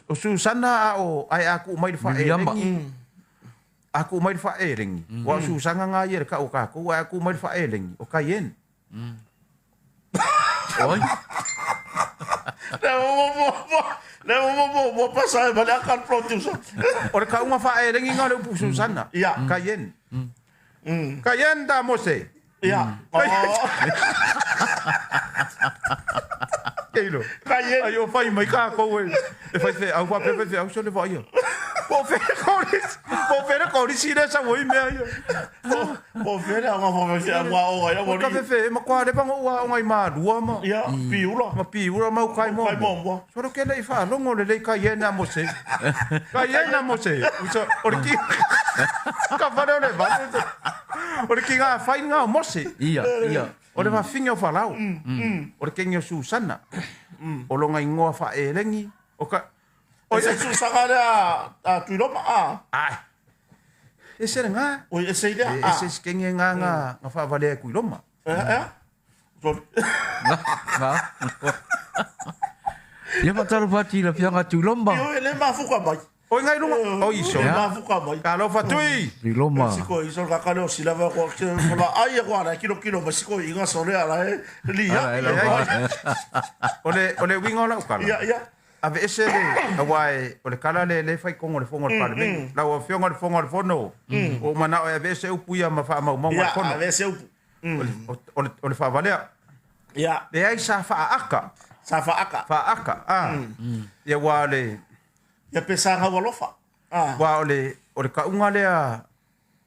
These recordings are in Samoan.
O Susana a o ae a tuu mai le faaelegi. A tuu mai le faaelegi, aua o Susana na ia i le tau o tatou, ae a tuu mai le faaelegi, o Cayenne. Oi. Le mo mo mo pasa e male akal producer. O le tauga faaelegi na o le upu Susana. Ia. Cayenne. Cayenne da Mose. Ia. Keilo. Cayenne. Ai o fai mai tatou e e fai feau faapea fai feau sole vaaia. Po o fea le kolisi, po o fea le kolisi lea e sau ai mea ia. Po o fea le aoga faafefea aoga ia ua. Kafefe e matua leva ona ou aoga i Malua ma. Ia, Piula. Ma Piula ma uka i Moamoa. Solo ke le i faalogo lelei Cayenne a Mose. Cayenne a Mose. Uso o le ki. Ka fale o le valu. O le kiga fai nga o Mose. Ia, ia. O le fafine o Farao. O le kegi o Susana. O lona igoa faaelegi o ka O se Susana lea a Tuiloma a. Ai. Ese lena. Oi ese i lea. E ese se kegi nga nga nga faavalea e Tuiloma. Ea ea. Sorry. Nga. Ia faatalofa atu i le Afioga Tuiloma. Ioe le mafuka mai. Oi ngai lunga. Oi so. Le mafuka mai. Talofa Tui. Tuiloma. Siko i so ka le o sila va ko ke ko la ai ko ala kilo kilo ma siko i nga so le ala e li ya. O le o le uiga o lau tala. Ia ia. Aveese le aua e o le kala le le fai kongo le fono o le Palemene. Lau Afioga i le Fofoga o le Fono, ua ou manao e aveese upu ia ma faamaumauga o le Fono. Ia aveese upu. O le o le faavalea. Ia. Leai sa faaaka. Sa faaka. Faaaka, a. Ia aua o le Ia pe sa gau alofa. A. Aua o le o le tauga lea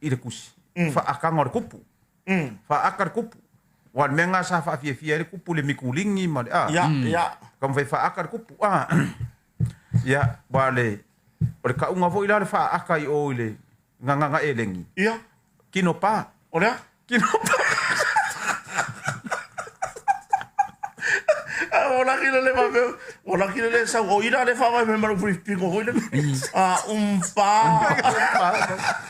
i le tusi, faakaga o le kupu. Faaka le kupu. Aua o le mea lena sa faafiafia ai le kupu i le mituligi ma le a. Ia, ia. Taumafai e faaka le kupu. A. Ia, aua o le o le tauga foi la o le faaka i o i le gagana elegi. Ia. Kino pa. O le a? Kino pa. O la kile le ma o la kile le sau o ira le fa mai ma lu pingo foi le. A pa.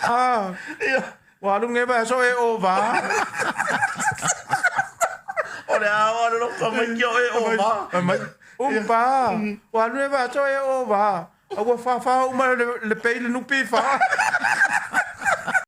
Ah. Ia. Ua alu nei vai aso e ova. O le a o le ka mai ki o e ova. Mai pa. Ua alu nei vai aso e ova. A ua fāfā uma le pei le nupi fa.